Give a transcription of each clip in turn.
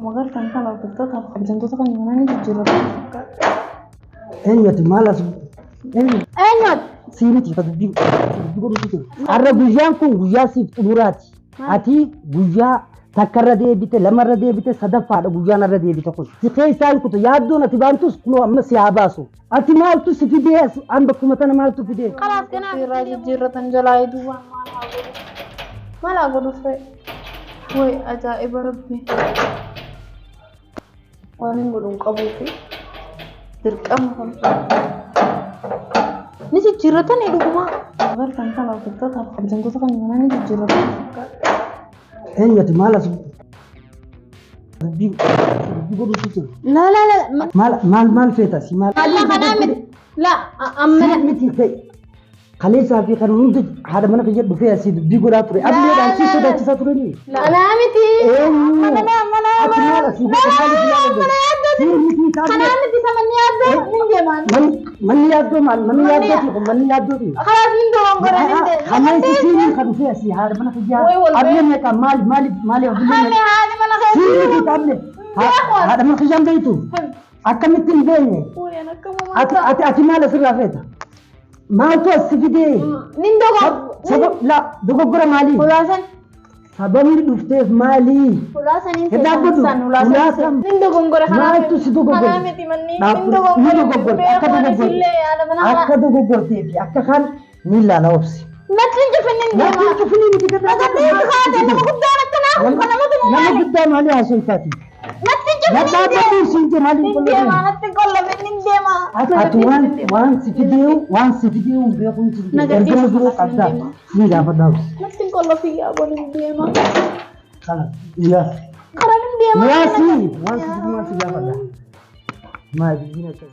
Magartaan kana hordoftoota fi kabajamtoota kan manaa ni jijjiirratu. Eenyuti maal as eenyu Eenyuti? sii miti ka dubbii dubbii godhuutu jiru. Har'a guyyaan kun guyyaa siif xumuraati. Ati guyyaa takkarra deebite lamarra deebite sadaffaadha guyyaan irra deebite kun. Si keessaa hin kutu yaaddoon ati baantus kunoo amma si haa baasu. Ati maaltu si fidee as an bakkuma tana maaltu fidee? Kalaas ganaa irraa jijjiirratan jalaa hedduu waan maal haa godhu. Maal haa godhu ta'e? Way ajaa'iba rabbi. Waan hin godhu hin qabuu fi dirqama kun. Ni jijjiirratanii dhugumaa. Magartaan kana hordoftoota fi kabajamtoota kan manaa ni jijjiirratu. Eenyuti maal as dubbii dubbii godhuutu jiru. La la la. Maal maal maal feeta si maal? Alla kanaa miti. La amma Si miti ta'e. Kaleessaa fi kan hundi haadha mana kiyya dhufee asii dubbii godhaa ture. Ableedhaan si sodaachisaa turanii. Kanaa miti. Eenyu? Mana mana Ati maal asii godhe maaliif yaadde? Si miti taa'e. Kanaa miti samanni yaaddoo nin deemaan. Manni yaaddoo maal? Manni yaaddooti kun manni yaaddooti. Kalaas nin dogongore nin deema. Kaleessi siin kan dhufee asii haadha mana kiyyaa. Way wal Ablee meeqa maali maali maali ablee Hami meeqa? haati mana Si keessa. miti taa'e. Haadha mana kiyyaan beektu. Akkamitti hin beekne? Wayan akkama Ati ati ati maal asirraa feeta? Maaltu as si fidee? Nin dogongore. Sabab la dogoggora maalii? Hulaasan Sababni dhufteef maalii? hulaasan Hin dhaabbatu. Hulaasan. Nin dogongore kanaa Maaltu si dogoggore? Kanaa miti manni nin Dhaabbatu. Ni dogongore. dogoggorte. Akka dogoggorte. Akka dogoggortee fi akka kaan ni ilaala obsi. Natti hin cufin nin Natti deema. hin cufinii miti gad Natti hin kaate nama guddaan akkanaa kun kan namatu Nama maali? guddaa maalii haasoftaati? Natti hin cufin nin Dhaabbatu deema. siin jee maalii Nin deema natti hin qollofin nin deema. Ati waan waan si fidee waan si fidee hin beeku hin jiru. Nagadhiisa Ergama biroo kanas nin qabdaa. deema. Siin gaafadhaa obsi. Natti hin qollofin yaa bon nin deema. Kala. Yaa. Karaa nin deema. Yaa si waan si fidee waan si gaafadhaa. Maal biyyiin akkas.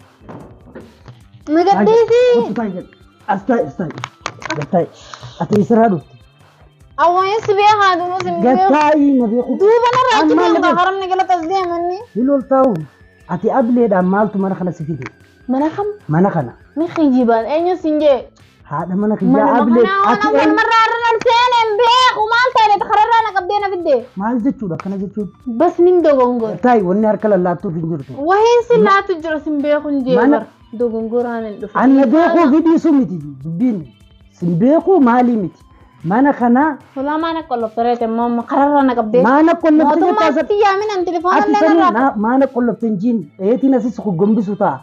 Nagadhiisi. Kottu taa'i jedhe. As taa'i as taa'i. Gad taa'i. Ati eessarraa dhufte? Awwaayin si beekaa dunuu si Gad beeku. taa'i na beeku. Duuba narraa achi An maal deemu na beeku? haramni galata as deemanni. Hin ol taa'u. Ati ableedhaan maaltu mana kana si fide? Mana kam Mana kana. ni kijibaan eenyu siin jee. Haadha mana kiyyaa Manuma ablee. kanaa waan Ati amma eenyu? namarraa irra ol seene hin beeku maal taane kararraa na qabdee na fidde. Maal jechuudha akkana jechuun? Bas nin dogongore. Taa'i wanni harka lallaattuuf hin jirtu. Wahiin si laatu jira sin beeku hin jee Mana- bar dogongoraan hin dhufe. Anna beekuu fi dhiisuu miti dubbiin. Sin beekuu maalii miti? Mana kana Hulaa maana qolloftareete immoo kararraa na qabdee. maana qollofte Mootummaa jettaa sitti yaamin an telefoona Ati illee sanii narraa. maana qollofte hin jiin dheetiin asis gombisu ta'a.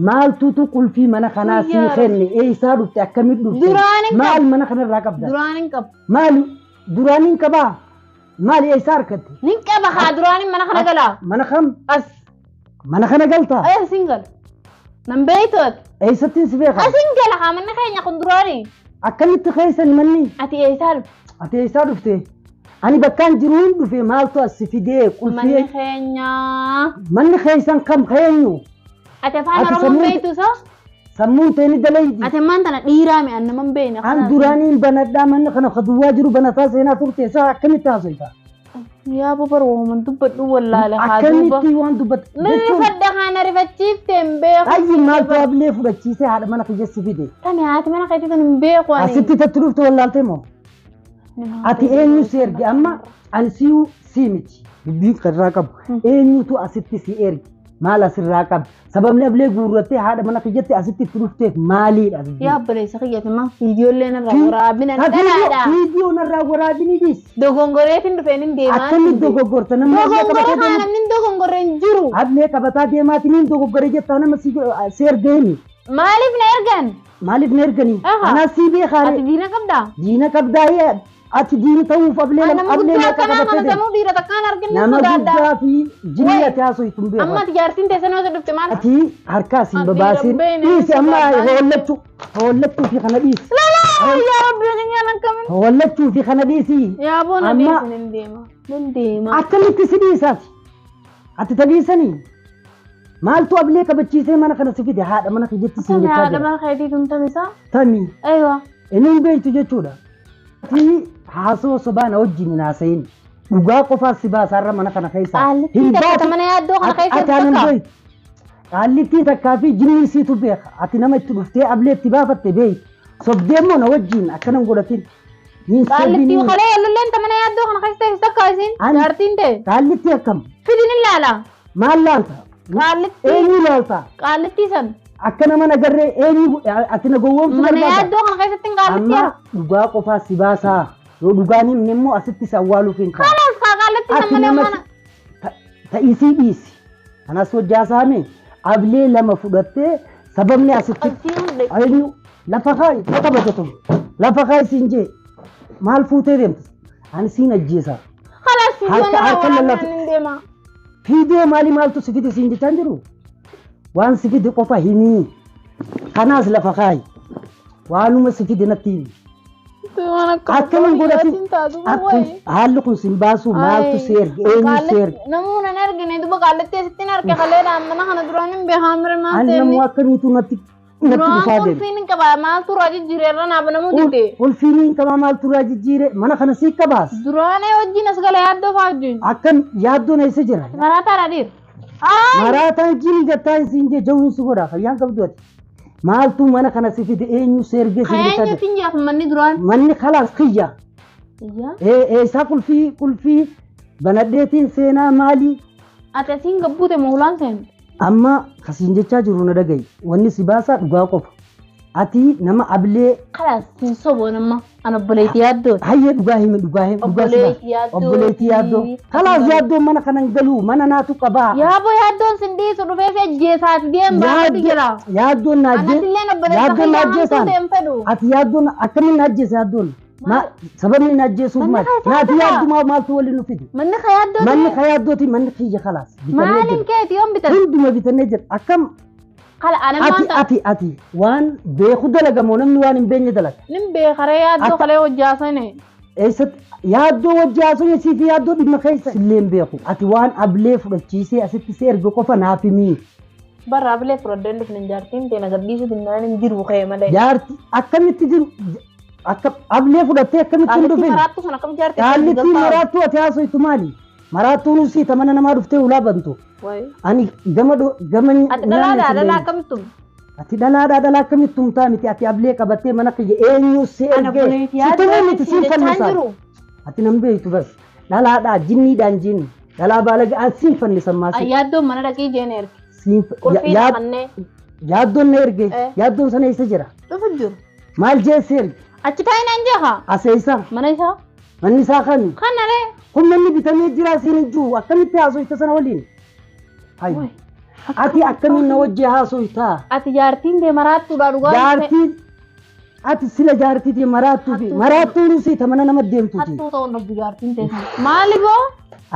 Maaltuutu qulfii mana kanaa sii Guyyaa kenne eessaa dhufte akkamitti dhufte Duraan hin maal qabu. mana kanarraa qabda Duraan hin qabu. maali duraan hin qabaa maali eessaa argatte Nin qaba haa duraan mana kana galaa. mana kam As. mana kana galtaa Asin gala. Nan beeytu ati. eessattiin si beeka Asin gala haa manni keenya kun duraanii. akkamitti keessan manni Ati eessaa dhufte? ati eessaa dhufte ani bakkaan jiruun dhufe maaltu as si fidee Manni qulfii keenya. manni keessan kam keenyu Ati afaan Ati Oromoon sammuun- beektu soo? sammuun teeni dalaydi Ati ammaan tana dhiiraa mi'an nama hin beekne. an duraaniin banadhaa manni kana ka duwwaa jiru banataa seenaa turte isaa akkamitti haasoyta Yaa babar waaman dubbadhu wallaale haa duuba. akkamitti waan dubbat Ni rifadha haa na rifachiifte hin beeku. Ayyi maaltu ablee fudhachiisee haadha mana kiyya si fide Tani haati mana keetii tun hin beeku ani. asitti tatti dhufte wallaaltee moo ati eenyu si erge amma ani siyu si miti dubbii kanarraa qabu eenyutu asitti si erge maal asirraa qaba sababni ablee guurrattee haadha mana kiyyatti asitti itti dhufteef maaliidha dubbiin? Yaa obboleessa kiyyate maa viidiyoollee narraa waraabina dhalaadha. Viidiyoo narraa waraabini dhiis Dogongoreetiin dhufeen hin deemaa. akkamitti dogoggorta namni ablee Dogongore qabatee haa deema namni hin dogongorre hin jiru. ablee qabataa deemaatiin hin dogoggore jettaa nama si si ergeeni Maaliif na ergan? maaliif na erganii Aha. anaa sii beekaare Ati diina qabdaa? diina qabdaa ati diina ta'uuf ablee Nama ablee guddaa meeqa akkanaa qabattee kana deema sanuu dhiira takkaan arginu nama sodaadha. guddaa fi jinni Wai. ati haasoftu hin beeku Amma ati jaartiin teessan osoo dhufte maal? ati harkaa siin Ati babaasin rabbeen dhiisi amma sodaadhaan. hoollachuu hoollachuu fi kana dhiisi Lalaa yaa rabbi keenyaan akkamiin. hoollachuu fi kana dhiisi Yaa boona Amma- dhiisi nan deema. Nan deema. akkamitti si dhiisaati ati tabiisanii maaltu ablee qabachiisee mana kana si fide haadha mana kiyyatti siin Tani jechaa haadha jira mana keetii tun tamisaa? tamii Aywa. inni hin beektu jechuudha ati haasoo sobaa na wajjin hin haasayin dhugaa qofaa si baasaarra mana kana keessa Qaallittii takka ta mana yaaddoo kana keessa ati anan takka. beektu qaallittii takkaa fi jinni isiitu beeka ati nama itti dhuftee ablee itti baafatte beektu sobdee immoo na wajjin akkana hin godhatin Hin Qaallittii sobinii. kalee yallulleen ta mana yaaddoo yaaddoo kana keessa teessu takka isin jaartiin ta'e. Qaallitti akkam? Fidin ilaala. Maal laalta? Qaallitti. Eenyu laalta? Qaallittii san. Akka nama nagarree eenyu ati na gowwoomsuu Mana barbaadda? yaaddoo kana keessatti qaallitti Amma dhugaa qofaa si baasaa. Yoo dhugaan himne immoo asitti si awwaaluuf hin ta'a. Kalaas kaa qaallitti san Ati malee nama mana. ta'isii dhiisi. Kanas hojjaasaame ablee lama fudhattee sababni asitti eenyu lafa kaayi lafa bakatu lafa kaayi siin jee maal fuutee deemta? Ani siin ajjeesa. Kalaas fiidiyoo Harka narraa harka waraabnaan lallaaf hin deema. fiidiyoo maali maaltu si fide siin jechaan jiru? Waan si fide qofa himii. Kanaas lafa kaayi. Waanuma si fide natti himi. Waan akka Akkamiin godhati? Yaasin taatu Akkun wayi. haalli kun sin baasu maaltu si erge eenyu si erge? Namuu nan argine duba qaallitti asitti hin arge kaleedha mana kana duraan hin beekaa mire maal Ani ta'e namuu akkamiitu natti natti Duraan dhufaa deema. qulfiin hin qaba maaltu irraa jijjiireerra naaf namuu dide. Ulfiin hin qabaa maaltu irraa jijjiire mana kana sii qabaas. Duraan wajjin as gala yaaddoo fa'aa wajjin. Akkam yaaddoon eessa jira? Maraataadha dhiir. Maraataan jini gattaa siin jee jawwiin si godha fayyaan qabdu ati. Maaltu mana kana si fide eenyu si ergee si Eenyutti bitate? hin jaafu manni duraan? Manni kalaas kiyya. Iyyaa. Eessaa qulfii qulfii banadheetiin seenaa maali? Ati asiin gabbuute moo hulaan seenu? Amma kasiin jechaa jiru na dhaga'i. Wanni si baasaa dhugaa qofa. Ati nama ablee Kalaas hin soboon amma an obboleettii yaaddooti. hayyee dhugaa himi dhugaa himi dhugaa si baasa. Obboleettii yaaddooti. Obboleettii yaaddoo. Kalaas yaaddoon mana kana hin galuu mana naatu qabaa. Yaaboo yaaddoon sin dhiisu dhufee si ajjeesaati deem baafatu jira. Yaaddoon na ajjee. Anatilleen obboleessa Yaaddoon na kiyyaa hamtuu ajjeesaan. ta'e hin fedhu. Ati yaaddoon akkamiin na ajjeese yaaddoon? Sababni na ajjeesuuf Manni maali? kan Naati isaa yaaddumaa maaltu waliin nu fide? Manni ka yaaddoo Manni ka yaaddooti manni kiyya kalaas. Bitannee Maaliin jira. keeti yoom bitan? Hunduma bitannee jira. Akkam Kala ana ati maanta ati ati waan beeku dalagamoo namni waan hin beekne dalaga. nin beekaree yaaddoo Akka- kalee hojjaasane. Eessatti yaaddoo wajji haasoo siif yaaddoo dhimma keessa illee hin beeku. Ati waan ablee fudhachiisee asitti si erge qofa naaf himi. Barra abilee fudhadheen dhufne jaartiin teena gadhiisu dinnaan hin jiru ka'e malee. Jaarti akkamitti jiru akka ablee fudhattee akkamitti hin Qaallittii dhufin? maraattu sun akkam jaartii Qaallittii maraattuu ati haasoitu maali? Maraattuun usii ta mana namaa dhuftee ulaa bantu. Ani gama gama Ati dhalaadhaa dhalaa akkamittum? Ati dhalaadhaa dhalaa akkamitti tumtaa miti ati ablee qabattee mana kiyya eenyu si Ana ergee obboleettii si tumuu yaaddoo miti siin jechaan fannisaa. jiru. Ati nan beektu bas dhalaadhaa jinniidhaan jinni dhalaa baalaga an siin fannisan maasi. Yaaddoon mana dhaqii jeen erge. Siin Qulfii naqannee yaaddoon na erge Eh. yaaddoon sana eessa jira? dhufu jiru. Maal jee si erge? Achi taa'ee naan jeha. As eessa? Mana isaa. Manni isaa kami? Kana ree. Kun manni bitamee jira siin hin jiru akkamitti haasoyta sana waliin? Hayyi. Ati akkamiin na wajji haasoytaa? Ati jaartiin tee maraattuudha dhugaa. Jaartii ati sila jaartiitii maraattuu fi maraattuun usii ta mana nama deemtuuti. Hattuu ta'uun dhabdu jaartiin tee sana. Maali boo?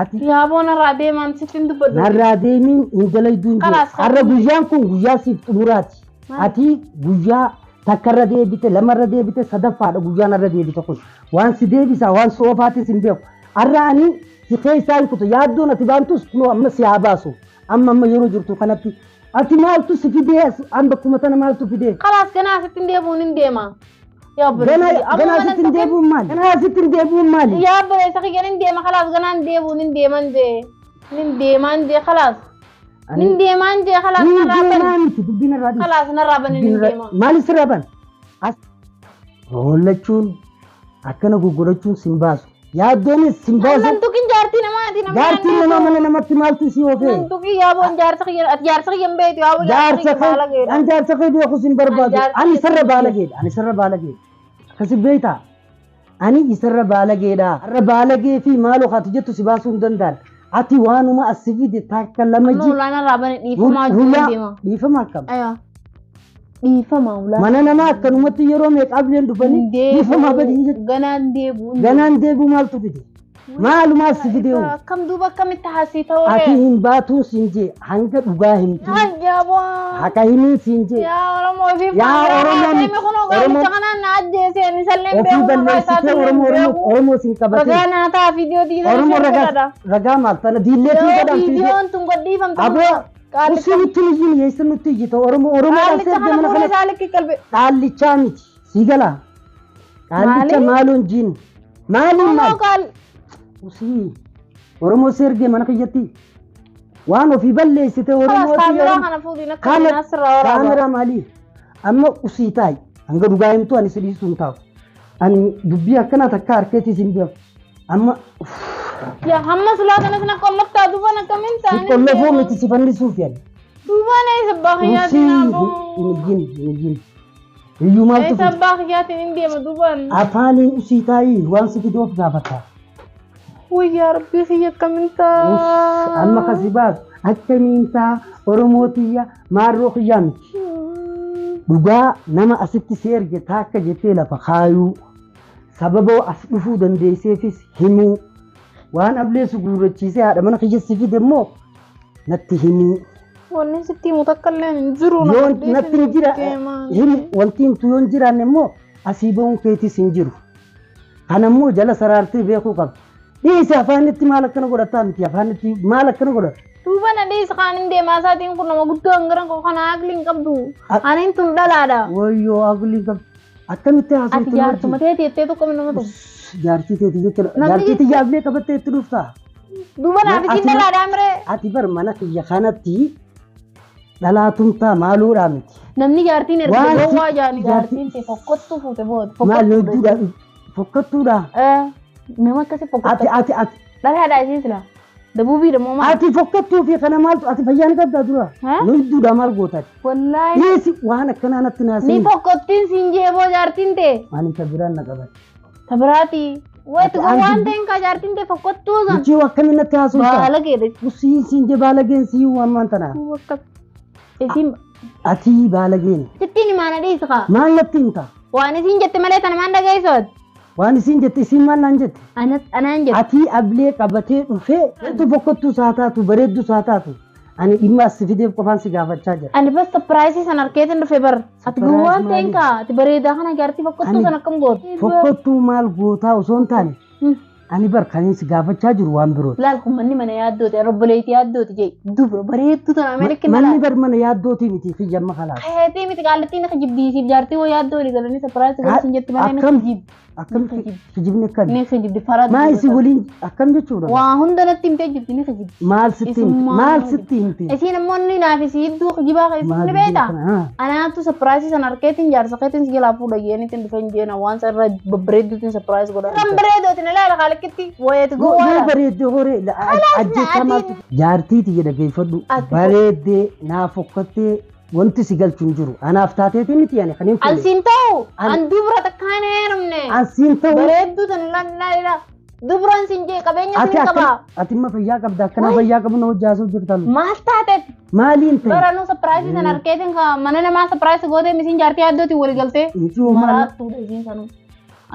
Ati Yaaboo narraa deemaan sitti hin dubbadhu. narraa deemiin hin dalayduun jiru. Kalaas, Har'a guyyaan kun guyyaa siif xumuraati. Maali? Ati guyyaa takkarra deebite lamarra deebite sadaffaadha guyyaan irra deebite kun. Waan si deebisaa waan si oofaatis hin beeku. Har'a ani si keessaa hin kutu yaaddoon ati baantus kunoo amma si haa baasu. Amma amma yeroo jirtu kanatti ati maaltu si fidee as an bakkuma tana maaltu fidee? Kalaas ganaa asitti hin deebi'uun hin deema. Yaa Ganaa obboleessa. ganaa asitti hin deebi'uun maali? Ganaa asitti hin deebi'uun maali? Yaa obboleessa kiyya nin deema kalaas ganaa hin deebi'u nin deeman jee. Nin deeman jee kalaas. Nin deeman jee kalaas Ni narraa deemaa bani. miti dubbiin irraa dhiisi. Kalaas narraa bani nin deema. Maali sirraa ban? As hollachuun akkana goggorachuun sin baasu. Yaaddoonis sin baasu. Nan tuqin jaartii namaati namni Jaartiin namaa mana namatti maaltu si oofee? Nan tuqin yaaboon jaarsa kiyya ati jaarsa kiyya hin beektu yaaboo jaarsa Jaarsa kiyya baala kee geedha. an jaarsa kee beeku sin barbaadu. An jaarsa Ani kee isarra baalageedha. Ani isarra baalageedha. Akkasi beektaa? Ani isarra baalageedha. Har'a baalagee fi maaloo haati jettu si baasuu hin danda'an. Ati waanuma as si fide takka lama Amma ji. ulaa narraa bani dhiifamaa wajjin Hulaa deema. dhiifama akkam? Ayaa. Dhiifamaa ulaa. Mana namaa akkanumatti yeroo meeqa ableen dhufanii dhiifamaa badii jettu. Ganaan deebi'u. Ganaan deebi'u maaltu fide? Maalumaa si fide hoo? Akkam duuba akkamitti haasii ta'uu Ati hin baatuun siin jee hanga dhugaa himtu. Ajaa'ibaa. Haqa himiin siin jee. Yaa Oromoo ofii Yaa Oromoo miti. kunoo Oromoo- gaaricha kanaan na ajjeese ani salleen Ofii beeku maqaa balleessitee isaatiin Oromoo hin Oromoo beeku. Oromoo siin qabatee. Ragaa naa ta'a viidiyoo diidaa Oromoo ragaa ragaa maal tana diilleetiin Yoo godhan fiidee. viidiyoon tun gadhiifamte Aboo usii nutti hin iyyin yeessa nutti iyyita Oromoo Oromoodhaan Qaallicha seerge kana mana fuula kana isaa likki qalbe. qaallichaa miti sii galaa. Qaallicha Maali? maaloon jiin maaliin Oromoo maal qaal. usii Oromoo seerge mana kiyyatti waan ofii balleessite Kalaas Oromoo kaameraa kana fuudhiin akka inni asirraa waraaba. kaameraa maalii amma usii taa'i hanga dhugaa himtu ani si dhiisuu hin taa'u ani dubbii akkanaa takka harkeetis hin beeku Amma Yaa hamma sulaa kanas na qolloftaa duubaan akkamiin si ta'anii qollofuu miti si fannisuuf yaali. Duubaan eessa abbaa Usii kiyyaatiin haaboo? hin ijjin hin ijjin. Iyyuu maaltu Eessa abbaa kiyyaatiin hin deema duubaan? afaaniin usii taa'ii waan si fidoof gaafata. Wayyaa rabbii kiyya akkamiin ta'a? Amma kasi baasu akkamiin ta'a Oromoo tiyya maarroo kiyyaa miti. Dhugaa nama asitti si erge taakka jettee lafa kaayuu sababa as dhufuu dandeesseefis himuu waan ableessu gurrachiisee haadha mana kiyya si fide immoo natti himuu. Wanni sitti himu takka illee hin jiru. Yoo natti hin jira himi wanti himtu yoo hin jiraanne immoo asii bahuun keetis hin jiru. Kana immoo jala saraartee beekuu qabda. Dhiisi afaanitti maal akkana godhataa miti afaanitti maal akkana godhata. Duuba na dhiisi kaan hin deemaa isaatiin kun nama guddoo hangaran koo kana aqli hin qabdu. Aniin tun dhalaadha. Wayyoo aqli qabdu. Akkamitti Ati haasoftu jaartuma teeti jettee tokko nama tokko. Jaartii teeti jechuudha. Namni Jaartii tiyya ablee qabattee itti dhuftaa. Duuba naaf isiin dhalaadhaa miree. Ati bar mana kiyya kanatti dhalaatumtaa maaluudhaa miti. Namni jaartiin erga Waan si- gowwaa jaani jaartii- jaartiin ta'e fokkottuu fuute booda. Maal hedduudha fokkattuudha. Nama akkasii Ati fokkottu. ati ati Dhalaadhaa isiin sila. Dabuubii dhammoo maal? ati fokkattuu fi kana maaltu ati fayyaa ni qabdaa dura. Ha? Nu hedduudha maal gootaati. Wallaahi. Dhiisi waan akkanaa natti Ni naasii. fokkottiin siin jeeboo jaartiin ta'e. Waan isa biraan na qabate. Tabiraati. Wayiti Ati gowwaan anti- ta'een kaa jaartiin ta'e fokkottuu san. Michii akkamiin natti haasofta? Baala keedha. Usiin siin jee baalageen sii waan tanaa. Isiin Ati baalageen. sittiin himaana dhiisi kaa. Maal natti himta? Waan isiin jette malee tana maan dhageessoot? Waan isiin jette isiin maal naan jette? Anaan jette. Ati ablee qabatee dhufee hedduu fokkottuu isaa taatu bareedduu isaa taatu ani dhimma as fideef qofaan si gaafachaa jira. Ani bas sapiraayisii san harkeetiin dhufe bar. Ati Surprise gowwaan ta'een maali? kaa ati bareedaa kana jaartii fokkottuu Ani- san akkam goote? Fokkottuu maal gootaa osoo hin taane ani bar kan si gaafachaa jiru waan birooti. Laal kun manni mana yaaddooti obboleettii yaaddooti jee dubra bareedduu tana Ameerikin Manni bar mana yaaddootii miti kiyya amma kalaas. Keetii miti qaallittiin akka jibdiisiif jaartii woo yaaddoo walii galanii sapiraayisii godhasiin jetti malee ni Akkam? kijibdi. Akkam kijibni akkami? Ni kijibdi fara. Maa isin waliin akkam jechuudha? Waa hunda natti himtee jirti ni kijibdi. Maal sitti himte? Isummaa Maal nama sitti himte? Isiin immoo inni naaf isii hedduu kijibaa keessatti Maal ni beektaa? kana? Haa. Anaatu sapiraayisii sana harkeetiin jaarsa keetiin si jalaa fuudha jeeniitiin dhufeen jeena waan isa irra babbareedduutiin sapiraayisii godha. Kan bareedooti na laala kaalikitti wayeeti Yoo gowwaadha. bareeddee horee ajjeechaa maaltu jaartii tiyya dhageeffadhu Ati- bareeddee naaf fokkattee wanti si galchu hin jiru anaaf taateetii miti ani kan hin fuudhe Ansiin ta'u An- an dubra takkaan heerumne. ansiin ta'u Bareedduu tan laala laala dubraan siin jee qabeenya ati siin akkam qaba. ati imma fayyaa qabda akkana fayyaa qabu na hojjaasuu jirtan Maal taateet maaliin ta'e baranuu sapiraayisii sana harkeetiin mana namaa sapiraayisii gootee misiin jaartii yaaddootiin walii galtee. Miti hoo maal Maraattuudha isiin sanuu.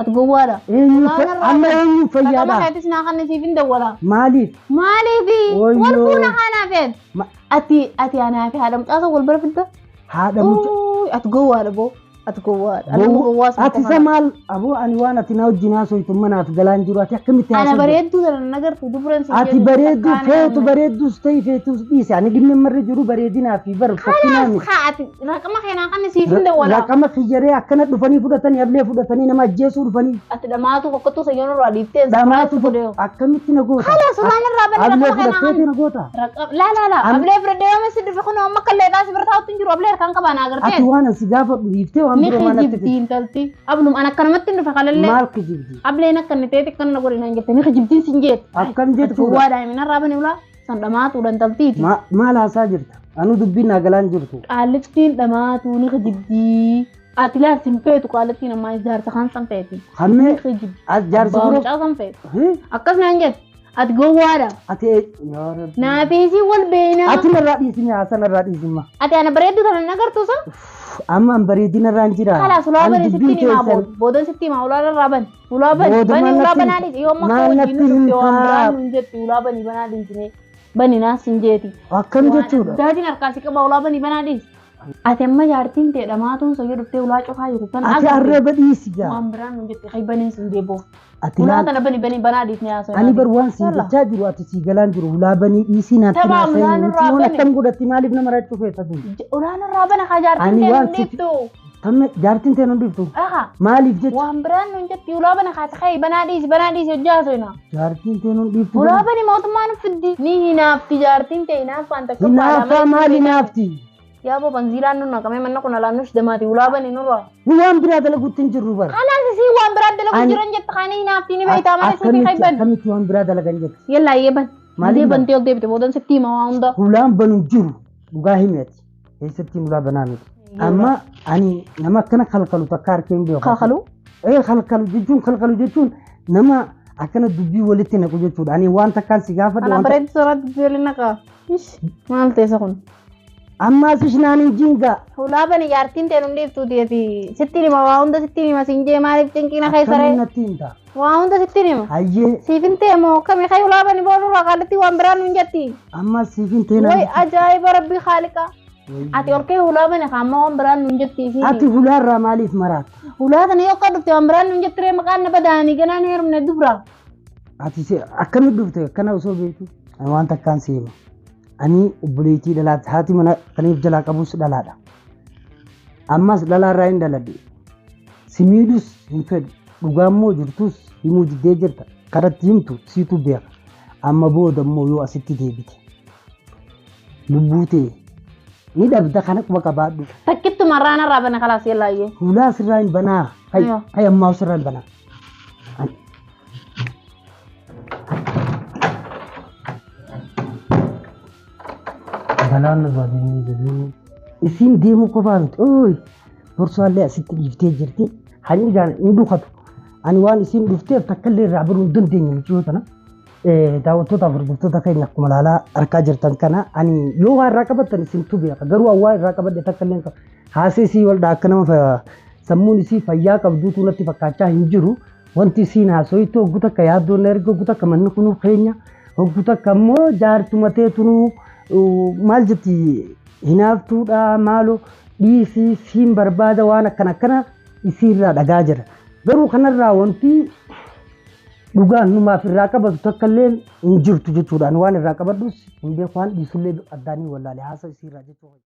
Ati gowwaadha. eenyu amma eenyu Raqama fayyaadha keetis naa kan siif hin dawwala. maaliif Maaliifi Wayyoo. wal fuuna kanaafeet. Ma- Ati ati anaa fi haadha mucaa wal bira fidda. haadha mucaa Uuy, Ati gowwaadha boo. Ati gowwaadha. Ani gowwaa sun ati isa maal aboo ani waan ati na wajjin haasoytu manaaf galaan jiru ati akkamitti Ana haasoytu bareedduu sana na agartu dubreen siin ati bareedduu feetu bareedduus ta'e feetus dhiise ani dhimmi marra jiru bareedinaa fi bar fokkinaa miti. Haa ati raqama keenaa kan siif hin dawwala. Raqama kiyyaree akkana dhufanii fudhatanii ablee fudhatanii nama ajjeesuu dhufanii Ati dhamaatu fokkattuu sayyoon irraa dhiiftee dhamaatu fudhee. akkamitti na goota? Hala suuraan irraa bane Ablee raqama keenaa fudhatteeti kan. na goota? Laa laa laa Am- ablee fudhadhee yooma si dhufe kun amma kalleedhaa si bira taa'utti hin jiru ablee harkaan qabaa na Ati agartee. waan asi gaafadhu dhiiftee waan Ni biroo waan natti kijibdi intalti. Ablum an akkanumatti hin dhufe kalallee. maal kijibdi? Ableen akka inni ta'eeti akkana na godhe naan jette ni kijibdiin sin jeetti. Akkam jechuudha? Gowwaa daa'imina irraa bane ulaa san dhamaatuudha intaltiiti. Maal haasaa jirta? Anu dubbiin naa galaan jirtu. Qaallittiin dhamaatu ni kijibdii. Ati laal sin feetu qaallittiin ammaa jaarsa kan san feeti. Hammee Ni kijibdi. as jaarsi Abbaa biroo mucaa san feeti. Hii? Akkas naan jette. Ati gowwaadha. Ati yaa Rabbi. Naafiisii wal beeynaa. Ati narraa dhiisimi haasaa narraa dhiisima. Ati ana bareedduu tana hin agartuu san? Amma an bareedina irraan jira. Kalaas ulaa Ani bane dubbiin sitti himaa keessan- booda. Boodan sitti himaa ulaa irraa bane. Ulaa bane. Booda Bani maal ulaa natti- banaa dhiisi. Yoo amma akka maal wajjin natti nu dhufte waan himtaa? biraa nuun jetti ulaa banii banaa dhiisine. Bani naas hin jeeti. Akkam jechuudha? Daatiin harkaa si qaba ulaa banii banaa dhiisi. Ati amma jaartiin ta'e dhamaatuun soyyoo dhuftee ulaa cufaa jiru tana Ati agarte. arraba dhiisi gaa. Waan biraa nuun jetti hay baniin sin deeboo. Ati Ulaa laal tana bani bani banaa dhiisne haasoo. ani bar waan siin jechaa jiru ati sii galaan jiru ulaa banii dhiisii naatti Tabaam, naasa'in ulaan miti irraa yoon bane. akkam godhatti maaliif nama raachuu feeta tun? Ulaa nurraa bana haa jaartiin Ani ta'e waan nuun si- dhiiftu. Tamme jaartiin ta'e nun dhiiftu. Aha. Maaliif jecha Waan biraan nuun jetti ulaa bana haa ta'e banaa dhiisi banaa dhiisi hojjaa haasoo. jaartiin ta'e nun dhiiftu. Ulaa bani mootummaan fiddi. Ni hinaafti jaartiin ta'e hinaaffaan takka Hinaafaa maal hinaafti? Yaaboo banziilaan nu naqamee manna kun alaannush damaati ulaa bani nurraa. Nu waan biraa dalaguutti hin jirru bara. Kalaas isii waan biraa dalagu Ani- jiran jette kaanii naaftii ni beektaa malee suutii Akkamitti qayban. akkamitti waan biraa dalagan jette? Yallaa yeban. Maaliif Maaliif bantee ol deebite boodan sitti hima waa hunda. Hulaan banu jiru dhugaa himeti. Keessatti hulaa banaa miti. Amma ani nama akkana kalkalu takka harkeen beeku. Kalkalu? Ee kalkalu jechuun nama akkana dubbii walitti naqu jechuudha. Ani waan takkaan si gaafadhe Ana waan bareedu soraa dubbii waliin naqaa. Ish maal ta'e kun? Ammaas ishnaan hin jingaa. Hulaa bani jaartiin ta'e hundi ibsuuti ati sitti hima waa hunda sitti hima siin jee maaliif cinqiina keessa Akkamiin ree? natti himta? Waa hunda sitti hima. Hayyee Siif hin ta'e moo akkami kai hulaa bani boonurraa qaalitti waan biraan nun jetti. ammaas siif hin ta'e Way ajaa'iba rabbii haaliqa. Ati ol kee hulaa bani kaamma waan biraan nun jetti isiin. Ati hulaarraa maaliif maraatta? Hulaa tana yoo akka dhufte waan biraan nun jetti ree maqaan na badaanii ganaan heerumne dubra. Ati akkamitti dhufte akkana osoo beektu? Ani waan takkaan si hima. Ani obboleettii dhalaati haati mana kaniif jalaa qabus dhalaadha. Ammas dhalaarraa hin dhaladhe. Si miidhus hin fedhu. Dhugaa immoo jirtus himuu diddee jirta. Karatti himtu siitu beeka. Amma booda immoo yoo asitti deebite. Lubbuu ta'e ni dhabda kana quba qabaadhu. Takkittuma irraa narraa bane kalaas yellaayyee. Hulaa sirraa hin banaa. Hay Ayyo. hay ammaa sirraa hin banaa. Balaan nurraa deemee jiru. Isiin deemuu qofaa miti. Ooyi borsaallee asitti dhiiftee jirti. Hani gaan hin dhukatu. Ani waan isiin dhufteef takka illee irraa baruu hin dandeenye michuu tana. Daawwattootaaf hordoftoota keenya akkuma ilaalaa harkaa jirtan kana ani yoo waa irraa qabattan isintu beeka. Garuu waan irraa qabadhe takka illee hin qabu. Haasee isii waldhaa akka nama sammuun isii fayyaa qabduutu natti fakkaachaa hin jiru. Wanti isiin haasoyitu hoggu takka yaaddoon na erga hoggu takka manni kunuu keenya hoggu takka immoo jaartuma teetunuu maal jetti hinaaftuudha maaloo dhiisii siin barbaada waan akkana akkana isiirraa dhagaa jira. Garuu kanarraa wanti dhugaan numaaf irraa qabatu takka illee hin jirtu jechuudha. Ani waan irraa qabadhus hin beeku waan dhiisullee addaanii wallaale haasa isiirraa jechuudha.